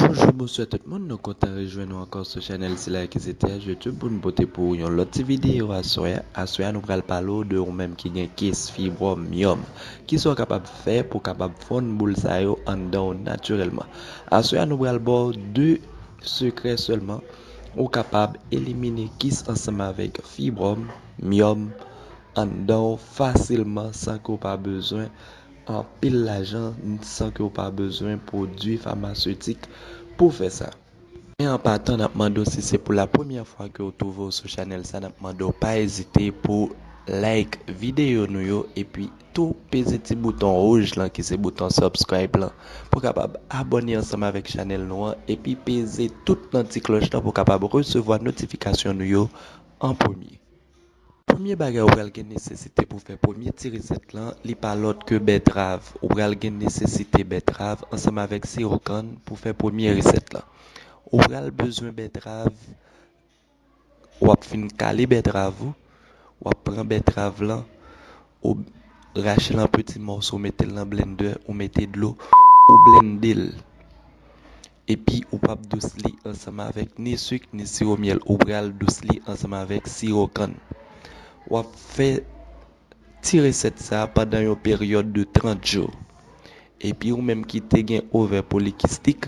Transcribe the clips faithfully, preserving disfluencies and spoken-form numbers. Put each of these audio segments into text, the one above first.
Bonjou, bonswa tout moun, nou kontan rejwenn nou ankò sou chanèl sila ki se T H YouTube pou n pote pou ou yon lòt ti videyo aswè a. Aswè a nou pral pale w de ou menm ki gen kis, fibwòm, myòm. Kisa w kapab fè pou w kapab fonn boul sa yo anndan w natirèlman? Aswè a nou pral ba w de sekrè sèlman ou kapab elimine kis ansanm avèk fibwòm, myòm anndan w fasilman san ke w pa bezwen anpil lajan, san ke w pa bezwen pwodui famasetik pou fè sa. Men an patan, n ap mande w, si se pou la premyè fwa ke w twouve w sou chanèl sa, n ap mande w pa ezite pou like videyo nou yo, epi tou peze ti bouton wouj lan ki se bouton subscribe lan pou w kapab abòne ansanm avèk chanèl nou an, epi peze tout nan ti klòch lan pou w kapab resevwa notifikasyon nou yo an premye. Premye bagay ou pral gen nesesite pou fè premye ti resèt lan, li pa lòt ke bètrav. Ou pral gen nesesite bètrav ansanm avèk siwo kann pou fè premye resèt lan. Ou pral bezwen bètrav, w ap fin kale bètrav ou, w ap pran bètrav lan, ou rache l an peti mòso, ou mete l nan blendè, ou mete dlo, ou blende l. Epi ou p ap dous li ansanm avèk ni sik ni siwo myèl, ou pral dous li ansanm avèk siwo kann. W ap fè ti resèt sa a pandan yon peryòd de trant jou. Epi ou menm ki te gen ovè polikistik,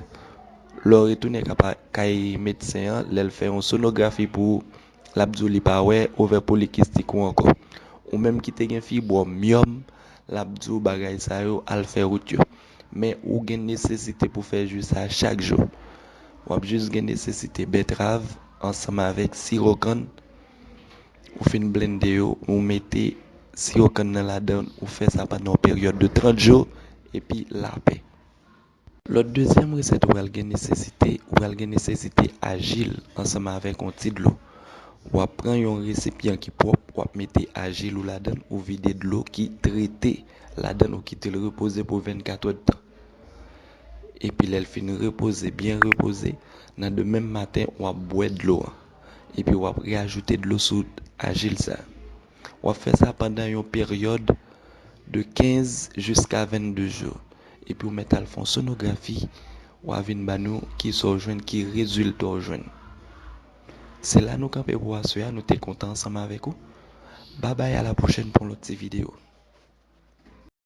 lè w retounen kapa-, kay medsen an, lè l fè yon sonografi pou ou, l ap di w li pa wè ovè polikistik ou ankò. Ou menm ki te gen fibwòm, myòm, l ap di w bagay sa yo al fè wout yo. Men ou gen nesesite pou fè ji sa chak jou. W ap jis gen nesesite bètrav ansanm avèk siwo kann. Ou fin blende yo, ou mete siwo kann nan ladan, ou fè sa pandan yon peryòd de trant jou, epi lapè. Lòt dezyèm resèt ou pral gen nesesite, ou pral gen nesesite ajil ansanm avèk yon ti dlo. W ap pran yon resipyan ki pwòp, w ap mete ajil ou ladan, ou vide dlo ki trete ladan, ou kite l repoze pou vennkat èdtan. Epi lè l fin repoze, byen repoze, nan demenm maten, w ap bwè dlo an. Epi w ap reajoute dlo sou ajil sa. W ap fè sa pandan yon peryòd de kenz jiska vennde jou. Epi w mèt al fè yon sonografi, w a vin ba nou kisa w jwenn, ki rezilta w jwenn. Se la nou kanpe pou aswè a, nou te kontan ansanm avèk ou. Babay, a la pwochèn pou yon lòt ti videyo.